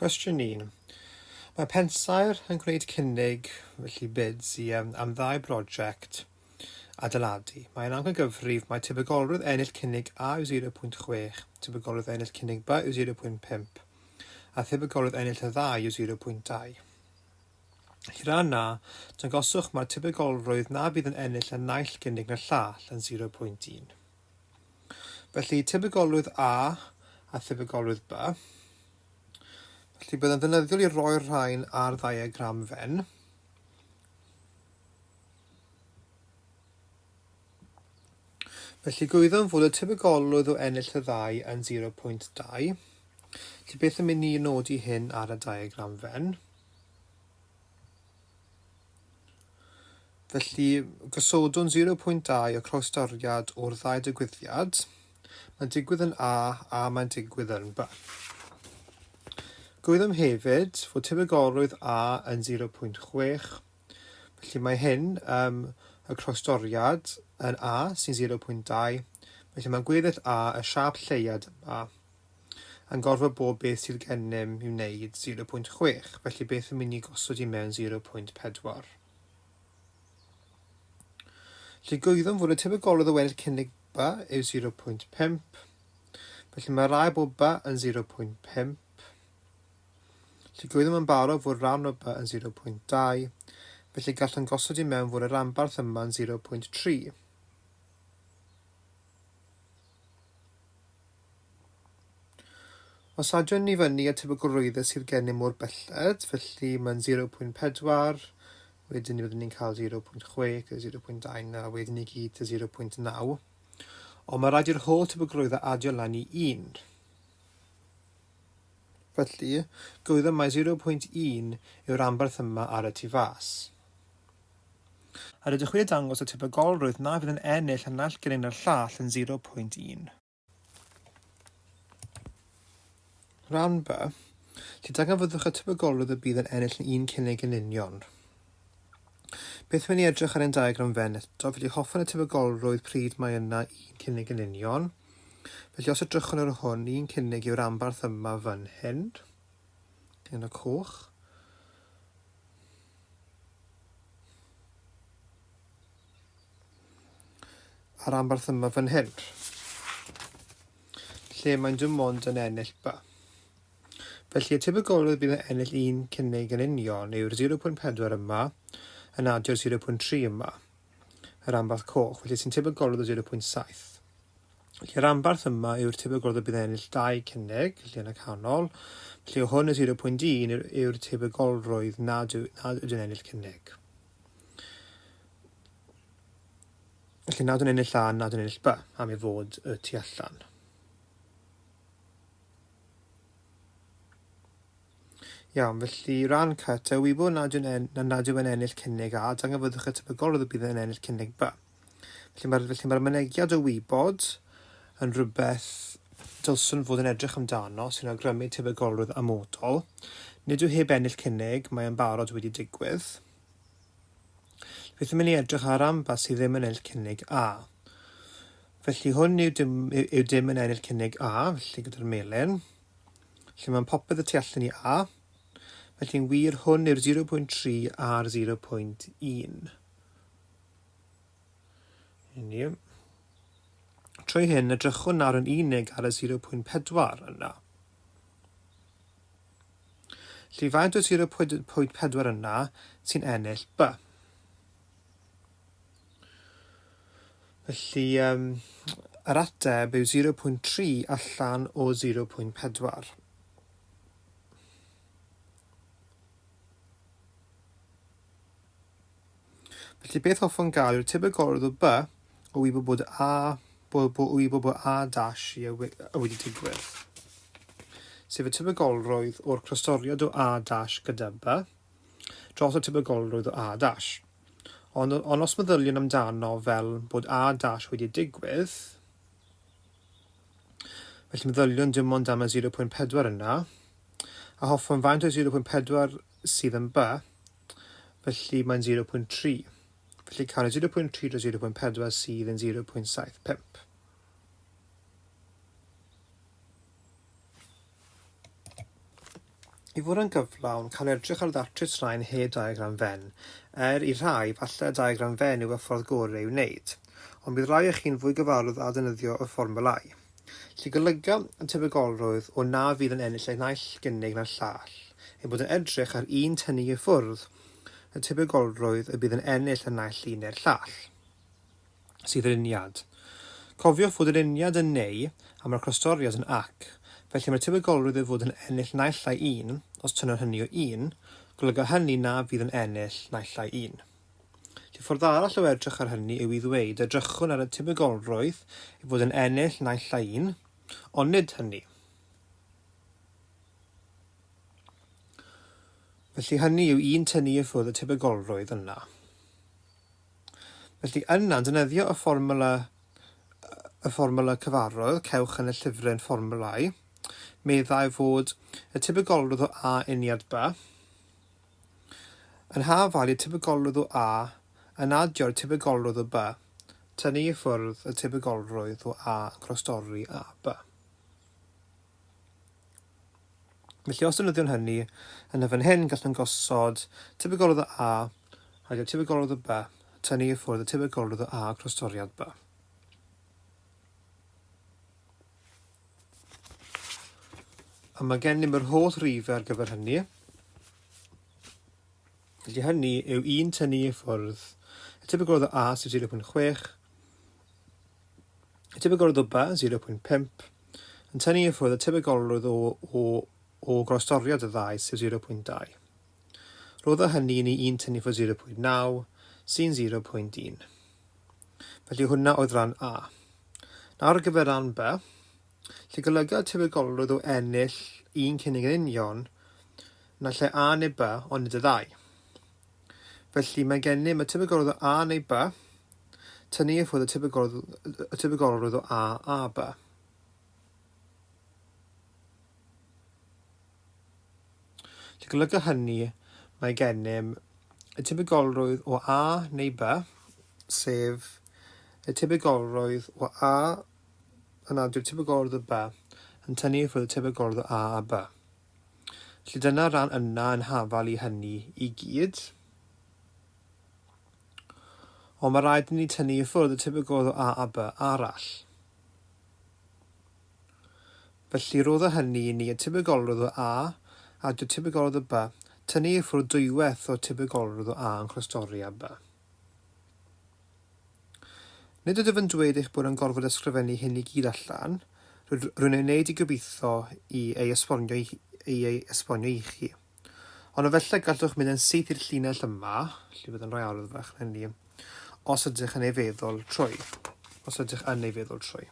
Cwestiwn 1. Mae pensaer yn gwneud cynnig, felly bids, i, um, am ddau brosiect adeiladu. Mae'n amcangyfrif mae tebygolrwydd ennill cynnig A yw 0.6, tebygolrwydd ennill cynnig B yw 0.5, a thebygolrwydd ennill y ddau yw 0.2. Felly rhan A, dangoswch mae'r tebygolrwydd na fydd yn ennill y naill gynnig na'r llall yn 0.1. Felly, tebygolrwydd A a thebygolrwydd B. Felly, bydd yn ddefnyddiol i roi'r rhain ar ddiagram Venn. Felly, gwyddom fod y tebygolrwydd o ennill y ddau yn 0.2. Felly, beth am i ni nodi hyn ar y diagram Venn? Felly, gosodwn 0.2 o croestoriad o'r ddau digwyddiad. Mae'n digwydd yn A a mae'n digwydd yn B. Gwyddom hefyd fod tebygolrwydd A yn 0.6, felly mae hyn, um, y croestoriad yn A sy'n 0.2, felly mae'n gweddill A y siâp lleiad yma yn gorfod bod beth sydd gennym i wneud 0.6, felly beth yn mynd i gosod i mewn 0.4. Felly gwyddom fod y tebygolrwydd o ennill cynnig B yw 0.5, felly mae rai bod B yn 0.5. Felly gwyddom yn barod fod rhan o B yn 0.2, felly gallwn gosod i mewn fod y ranbarth yma yn 0.3. Os adiwn ni fyny y tebygolrwyddau sydd gennym mor belled, felly mae'n 0.4, wedyn ni byddwn ni'n cael 0.6 a 0.2 a wedyn i gyd te 0.9. Ond mae rhaid i'r holl tebygolrwyddau adio lan i 1. Felly, gwyddom mai 0.1 yw'r ranbarth yma ar y tu fas. A rydych wedi dangos y tebygolrwydd na fydd yn ennill y naill gynnig na'r llall yn 0.1. Rhan B, lle darganfyddwch y tebygolrwydd y bydd yn ennill yn un cynnig yn union. Beth mynd i edrych ar ein diagram Venn eto, felly hoffwn y tebygolrwydd pryd mae yna un cynnig yn union. Felly os edrychwn ar hwn, un cynnig yw'r ambarth yma fan hyn, yn y coch. A'r ambarth yma fan hyn, lle mae'n dim ond yn ennill B. Felly y tebygolrwydd bydd yn ennill un cynnig yn union yw'r 0.4 yma yn adio'r 0.3 yma, yr ambarth coch, felly sy'n tebygolrwydd o 0.7. Felly yr ambarth yma yw'r tebygolrwydd y bydd ennill dau cynnig, felly yn y canol. Felly o hwn y 0.1 yw'r tebygolrwydd nad yw, nad yw'n ennill cynnig. Felly nad yw'n ennill A, nad yw'n ennill B, am ei fod y tu allan. Iawn, felly ran C, te wybod nad yw'n en, nad yw'n ennill cynnig A, dangosyddwch y tebygolrwydd y bydd yn ennill cynnig B. Felly mae'r felly mae'r mynegiad o wybod yn rhywbeth dylswn fod yn edrych amdano sy'n awgrymu tebygolrwydd amodol. Nid yw heb ennill cynnig, mae yn barod wedi digwydd. Beth yn mynd i edrych ar amba sydd ddim yn ennill cynnig A. Felly hwn yw dim, yw dim yn ennill cynnig A, felly gyda'r melyn. Felly mae'n popeth y tu allan i A. Felly'n wir hwn yw'r 0.3 a'r 0.1. Ni. Trwy hyn, edrychwn nawr yn unig ar y 0.4 yna. Felly faint o 0.4 yna sy'n ennill B? Felly, um, yr ateb yw 0.3 allan o 0.4. Felly beth hoffwn gael yw'r tebygolrwydd o B o wybod bod A, bod, bod, wybod bod A dash i wedi digwydd. Sef y tebygolrwydd o'r croestoriad o A dash gyda B dros y tebygolrwydd o A dash. Ond, ond os meddyliwn amdano fel bod A dash wedi digwydd, felly meddyliwn dim ond am y 0.4 yna, a hoffwn faint o 0.4 sydd yn B, Felly mae'n 0.3. Felly cael 0.3 dros 0.4 sydd yn 0.75. I fod yn gyflawn, cawn edrych ar ddatrys rhain heb diagram Venn, er i rhai, falle y diagram Venn yw y ffordd gorau i'w wneud, ond bydd rhai o chi'n fwy gyfarwydd â defnyddio y fformwlâu. Felly golyga y tebygolrwydd o na fydd yn ennill y naill gynnig na'r llall, ein bod yn edrych ar un tynnu i ffwrdd y tebygolrwydd y bydd yn ennill y naill un neu'r llall. Sydd yr uniad. Cofiwch fod yr uniad yn neu a mae'r croestoriad yn ac, felly mae'r tebygolrwydd ei fod yn ennill naill ai un, os tynnwn hynny o un, golyga hynny na fydd yn ennill naill ai un. Felly ffordd arall o edrych ar hynny yw i ddweud edrychwn ar y tebygolrwydd ei fod yn ennill naill ai un, ond nid hynny. Felly hynny yw un tynnu i ffwrdd y tebygolrwydd yna. Felly yna, defnyddio y fformwla, y fformwla cyfarwydd, cewch yn y llyfryn fformwlau, meddai fod y tebygolrwydd o A uniad B yn hafal i'r tebygolrwydd o A yn adio'r tebygolrwydd o B, tynnu i ffwrdd y tebygolrwydd o A yn croestorri A B. Felly os defnyddiwn hynny, yna fan hyn gallwn gosod tebygolrwydd o A rhaid i'r tebygolrwydd o B tynnu i ffwrdd y tebygolrwydd o A croestoriad B. A mae gennym yr holl rifau ar gyfer hynny. Felly hynny yw 1 tynnu i ffwrdd y tebygolrwydd o A sef 0.6, Y tebygolrwydd o B, 0.5, yn tynnu i ffwrdd y tebygolrwydd o, o, o groestoriad y ddau, sef 0.2. Rodda hynny i ni 1 tynnu ffwrdd 0.9, sy'n 0.1. Felly hwnna oedd rhan A. Nawr ar gyfer rhan B, lle golyga y tebygolrwydd o ennill un cynnig yn union, na lle A neu B, ond nid y ddau. Felly mae gennym y tebygolrwydd o A neu B, tynnu i ffwrdd y tebygolrwydd, y tebygolrwydd o A a B. Felly golyga hynny mae gennym y tebygolrwydd o A neu B, sef y tebygolrwydd o A yn adio'r tebygolrwydd o B yn tynnu i ffwrdd y tebygolrwydd o A a B. Felly dyna ran yna yn hafal i hynny i gyd. Ond mae rhaid i ni tynnu i ffwrdd y tebygolrwydd o A a B arall. Felly rodda hynny i ni y tebygolrwydd o A a dyw'r tebygolrwydd o B tynnu i ffwrdd dwywaith o'r tebygolrwydd o A yn croestorri â B. Nid ydw yn dweud eich bod yn gorfod ysgrifennu hyn i gyd allan, rwy'n ei wneud i gobeithio i ei esbonio i, i ei esbonio i chi. Ond efallai gallwch mynd yn syth i'r llinell yma, lle bydd yn rhoi arwydd fach yn hynny, os ydych yn ei feddwl trwy. Os ydych yn ei feddwl trwy.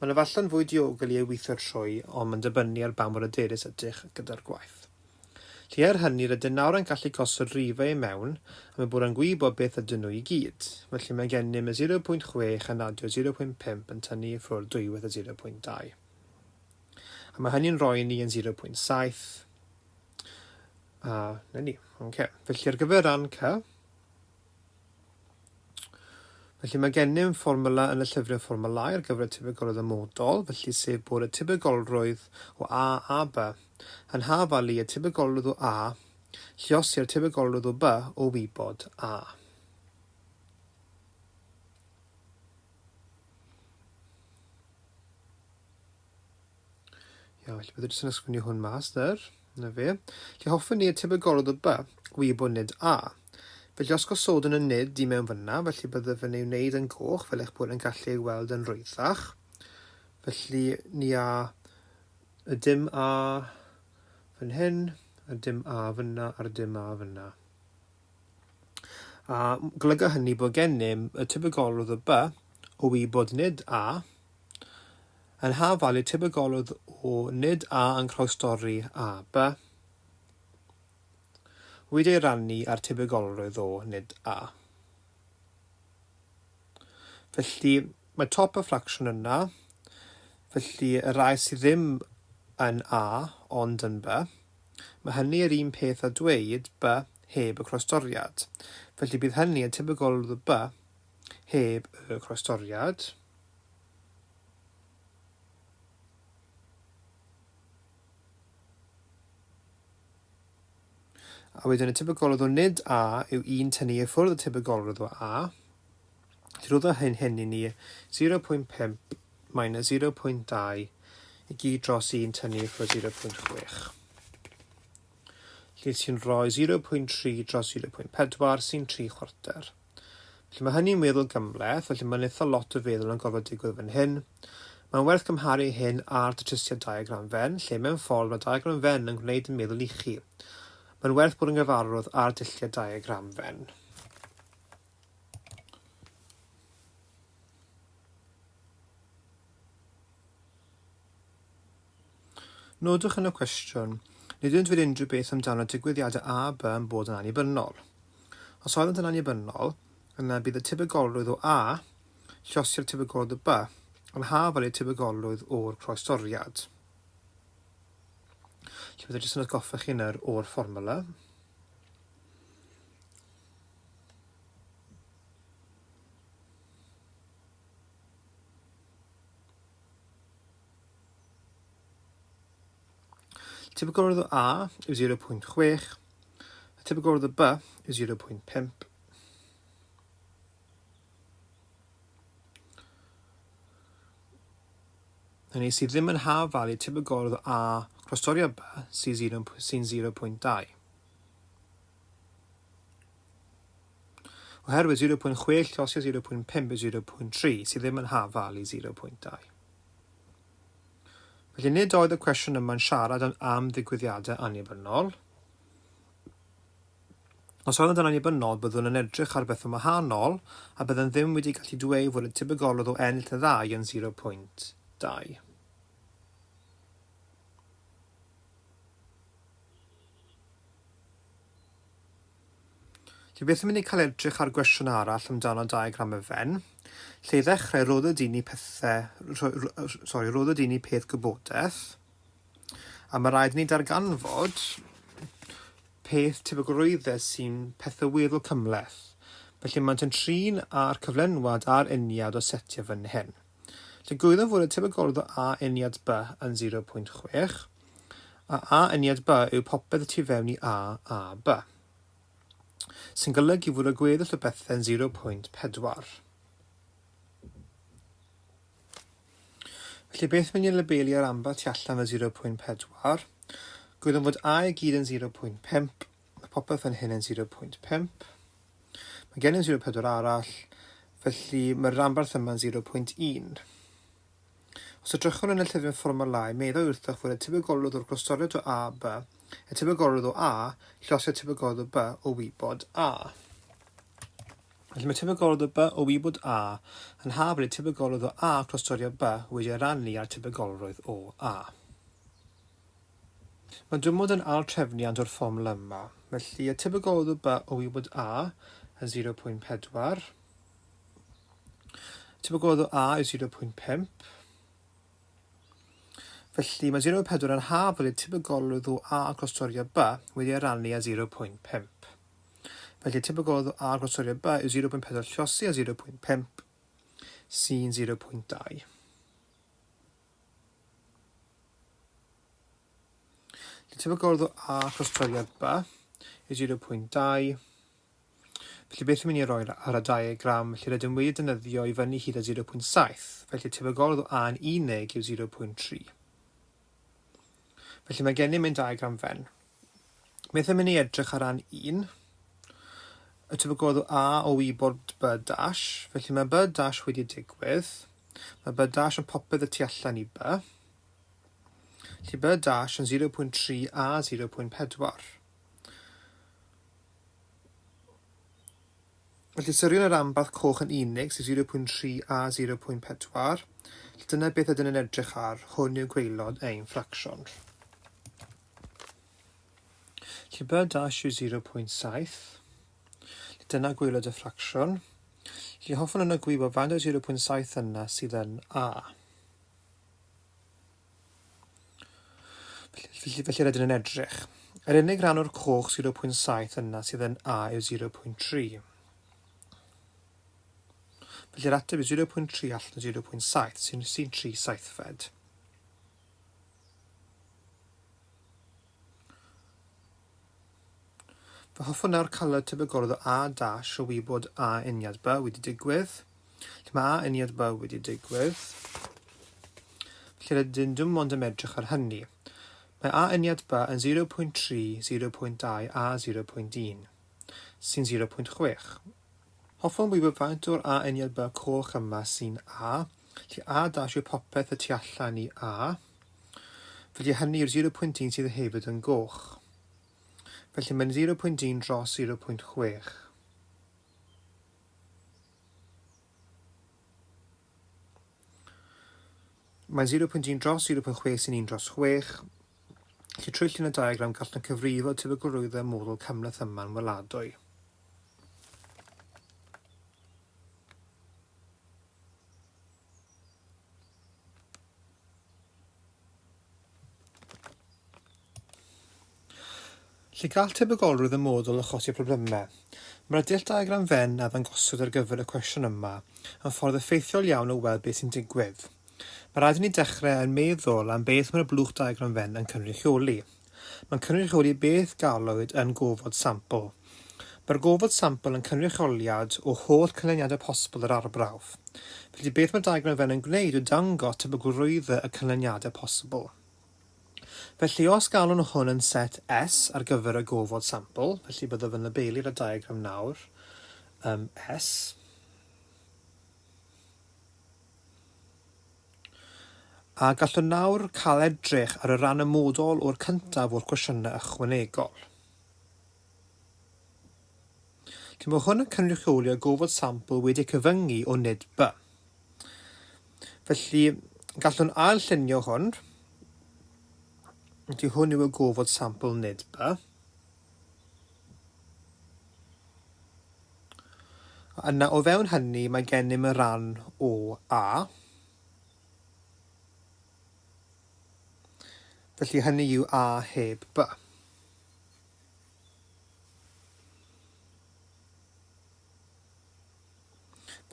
Mae'n efallai'n fwy diogel i ei weithio trwy, ond mae'n dibynnu ar ba mor hyderus ydych gyda'r gwaith. Lle er hynny rydyn nawr yn gallu gosod rhifau i mewn am eu bod yn gwybod beth ydyn nhw i gyd, felly mae gennym y 0.6 yn adio 0.5 yn tynnu i ffwrdd dwywaith y 0.2. A mae hynny'n rhoi ni yn 0.7. A na ni, oce. Felly ar gyfer ran C, Felly mae gennym fformwla yn y llyfryn fformwlau ar gyfer y tebygolrwydd amodol, felly sef bod y tebygolrwydd o A a B yn hafal i y tebygolrwydd o A lluosi'r tebygolrwydd o B o wybod A. Iawn, felly byddai jyst yn ysgrifennu hwn mas nawr. Na fe. Felly hoffwn ni y tebygolrwydd o B, wybod nid A. Felly os gosodwn y nid i mewn fyna, felly byddaf yn ei wneud yn goch fel eich bod yn gallu ei weld yn rhwyddach. Felly ni a y dim A fan hyn, y dim A fyna a'r dim A fyna. A golyga hynny bod gennym y tebygolrwydd o B o wybod nid A, Yn hafal i'r tebygolrwydd o nid A yn croestorri A B, wedi ei rannu â'r tebygolrwydd o nid A. Felly, mae top y ffracsiwn yna, felly y rai sydd ddim yn A ond yn B, mae hynny yr un peth â dweud B heb y croestoriad. Felly bydd hynny yn tebygolrwydd o B heb y croestoriad. A wedyn y tebygolrwydd o nid A yw 1 tynnu i ffwrdd y tebygolrwydd o A. Felly roddo hyn hyn i ni 0.5 minus 0.2 i gyd dros 1 tynnu i ffwrdd 0.6. Felly sy'n rhoi 0.3 dros 0.4 sy'n 3 chwarter. Felly mae hynny'n weddol gymhleth, felly mae'n eitha lot o feddwl yn gorfod digwydd fan hyn. Mae'n werth cymharu hyn â'r datrysiad diagram Venn, lle mewn ffordd mae diagram Venn yn gwneud yn meddwl i chi. Mae'n werth bod yn gyfarwydd â'r dulliau diagram Venn. Nodwch yn y cwestiwn, nid yw'n dweud unrhyw beth amdano digwyddiadau A a B yn bod yn annibynnol. Os oeddent yn annibynnol, yna bydd y tebygolrwydd o A, llosi'r tebygolrwydd o B, yn hafal i'r tebygolrwydd o'r croestoriad. Felly byddai jyst yn atgoffa chi nawr o'r fformwla. Tebygolrwydd o A yw 0.6, a tebygolrwydd o B yw 0.5. Hynny sydd ddim yn hafal i tebygolrwydd o A croestoriad B sy'n 0.2. Oherwydd 0.6 llosio 0.5 yw 0.3 sydd ddim yn hafal i 0.2. Felly nid oedd y cwestiwn yma'n siarad am, am ddigwyddiadau annibynnol. Os oeddent yn annibynnol, byddwn yn edrych ar beth yn wahanol a byddem ddim wedi gallu dweud fod y tebygolrwydd o ennill y ddau yn 0.2. Dwi byth yn mynd i cael edrych ar gwestiwn arall amdano diagram y Venn, lle i ddechrau roddwyd i ni pethau, sori, roddwyd i ni peth gwybodaeth, a mae rhaid i ni darganfod peth tebygrwyddau sy'n pethau weddol cymhleth. Felly maent yn trin â'r cyflenwad a'r uniad o setiau fan hyn. Felly gwyddom fod y tebygolrwydd o A uniad B yn 0.6, a A uniad B yw popeth y tu fewn i A a B, sy'n golygu fod y gweddill o bethau'n 0.4. Felly beth mynd i labelu ar ambell tu allan fel 0.4? Gwyddom fod A i gyd yn 0.5, mae popeth fan hyn yn 0.5. Mae gennym 0.4 arall, felly mae'r ranbarth yma'n 0.1. Os edrychwn yn y llyfr fformwlau, meddai wrthych fod y tebygolrwydd o'r croestoriad o A, B, y tebygolrwydd o A, llosgi'r tebygolrwydd o B o wybod A. Felly mae tebygolrwydd o B o wybod A yn hafal i'r tebygolrwydd o A croestoriad B wedi ei rannu â'r tebygolrwydd o A. Mae dwmod yn ail trefniant o'r fformwla yma. Felly, y tebygolrwydd o B o wybod A yn 0.4. Tebygolrwydd o A yw 0.5. Felly, mae 0.4 yn hafal i'r tebygolrwydd o A croestoriad B wedi ei rannu â 0.5. Felly, tebygolrwydd o A croestoriad B yw 0.4 llosi â 0.5, sy'n 0.2. Felly tebygolrwydd o A croestoriad B yw 0.2. Felly beth yw'n mynd i roi ar y diagram? Felly rydym wedi defnyddio i fyny hyd at 0.7. Felly tebygolrwydd o A yn unig yw 0.3. Felly mae gennym ein diagram Venn. Beth yw'n mynd i edrych ar ran 1? Y tebygolrwydd o A o wybod B dash. Felly mae B dash wedi digwydd. Mae B dash yn popeth y tu allan i B. Felly B dash yn 0.3 a 0.4. Felly syriwn yr ambarth coch yn unig sydd 0.3 a 0.4. Felly dyna beth ydyn yn edrych ar, hwn yw gwaelod ein ffracsiwn. Felly B dash yw 0.7. Dyna gwaelod y ffracsiwn. Felly hoffwn yna gwybod faint o 0.7 yna sydd yn A. Felly, felly rydyn yn edrych. Yr unig ran o'r coch 0.7 yna sydd yn A yw 0.3. Felly'r ateb yw 0.3 allan o 0.7 sy'n sy 3 saithfed. Fe hoffwn nawr cael y tebygolrwydd o A dash o wybod A uniad B wedi digwydd. Lle mae A uniad B wedi digwydd. Felly rydyn dim ond yn edrych ar hynny. Mae A uniad B yn 0.3, 0.2 a 0.1, sy'n 0.6. Hoffwn wybod faint o'r A uniad B coch yma sy'n A, lle A dash yw popeth y tu allan i A, felly hynny yw'r 0.1 sydd hefyd yn goch. Felly mae'n 0.1 dros 0.6. Mae'n 0.1 dros 0.6 sy'n 1 dros 6. Felly trwy llun y diagram gallwn cyfrifo tebygolrwyddau model cymhleth yma'n weladwy. Lle gall tebygolrwydd y model achosi problemau, mae'r dull diagram Venn a ddangoswyd ar gyfer y cwestiwn yma yn ffordd effeithiol iawn o weld beth sy'n digwydd. Mae rhaid i ni dechrau yn meddwl am beth mae'r blwch diagram Venn yn cynrychioli. Mae'n cynrychioli beth galwyd yn gofod sampl. Mae'r gofod sampl yn cynrychioliad o holl canlyniadau posibl yr arbrawf. Felly beth mae'r diagram Venn yn gwneud yw dangos tebygolrwyddau y canlyniadau posibl. Felly os galwn hwn yn set S ar gyfer y gofod sampl, felly byddaf yn labelu'r diagram nawr um, S, A gallwn nawr cael edrych ar y rhan amodol o'r cyntaf o'r cwestiynau ychwanegol. Felly mae hwn yn cynrychioli y gofod sampl wedi cyfyngu o nid B. Felly gallwn ail-llunio hwn. Felly hwn yw y gofod sampl nid B. Yna o fewn hynny mae gennym y ran o A. Felly hynny yw A heb B.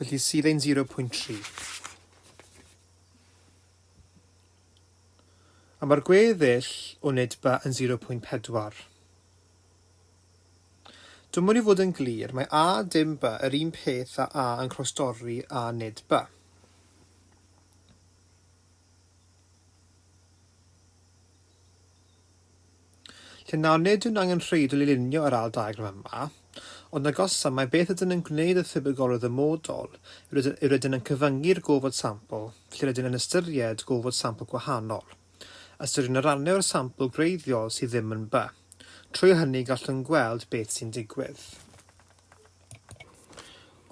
Felly sydd ein 0.3. A mae'r gweddill o nid B yn 0.4. Dymwn i fod yn glir, mae A dim B yr un peth â A yn croestorri A nid B. Lle nawr nid yw'n angenrheidiol i lunio yr ail diagram yma, ond agosaf mae beth ydyn yn gwneud y thebygolrwydd ymodol yw rydyn yn cyfyngu'r gofod sampl, felly rydyn yn ystyried gofod sampl gwahanol. Ystyriwn y rannau o'r sampl gwreiddiol sydd ddim yn B. Trwy hynny gallwn gweld beth sy'n digwydd.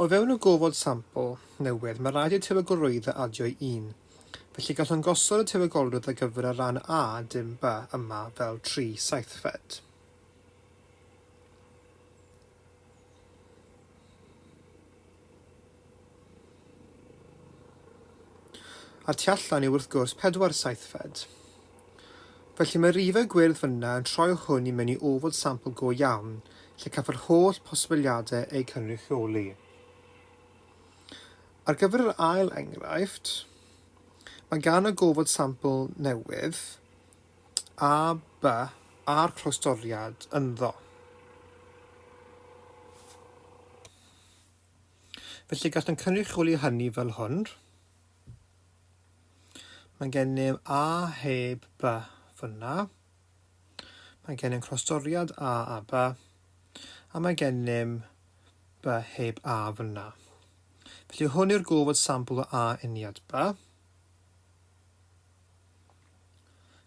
O fewn y gofod sampl newydd mae rhaid i'r tebygolrwydd adio i un. Felly gallwn gosod y tebygolrwydd ar gyfer y ran A dim B yma fel 3 saithfed. A'r tu allan yw wrth gwrs 4 saithfed. Felly mae rifau gwyrdd fyna yn troi hwn i mewn i ofod sampl go iawn, lle caiff yr holl posibiliadau eu cynrychioli. Ar gyfer yr ail enghraifft, mae gan y gofod sampl newydd A, B a'r croestoriad ynddo. Felly gallwn cynrychioli hynny fel hwn. Mae gennym A heb B fyna. Mae gennym croestoriad A a B. A mae gennym B heb A fyna. Felly hwn yw'r gofod sampl o A uniad B.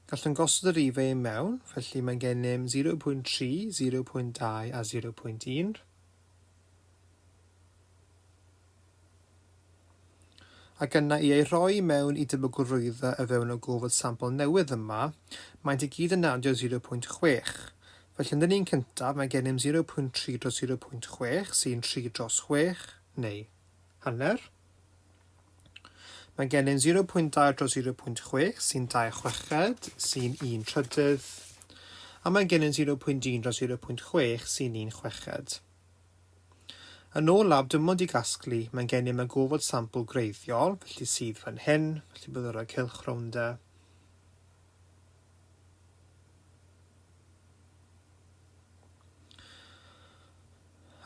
Gallwn gosod y rifau i mewn, felly mae gennym 0.3, 0.2 a 0.1. Ac yna i ei rhoi mewn i debygolrwyddau y fewn y gofod sampl newydd yma, maent i gyd yn adio 0.6. Felly yn yr un cyntaf mae gennym 0.3 dros 0.6 sy'n 3 dros 6, neu hanner. Mae gennym 0.2 dros 0.6 sy'n 2 chweched, sy'n 1 trydydd, a mae gennym 0.1 dros 0.6 sy'n 1 chweched. Yn olaf, dim ond i gasglu, mae gennym y gofod sampl gwreiddiol, felly sydd fan hyn, felly byddwn rhoi cylch rownd e.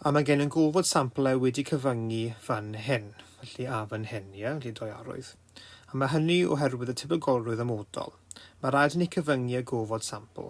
A mae gen yn gofod samplau wedi cyfyngu fan hyn, felly a fan hyn, ie, felly doi arwydd. A mae hynny oherwydd y tebygolrwydd amodol. Mae rhaid i ni cyfyngu y gofod sampl.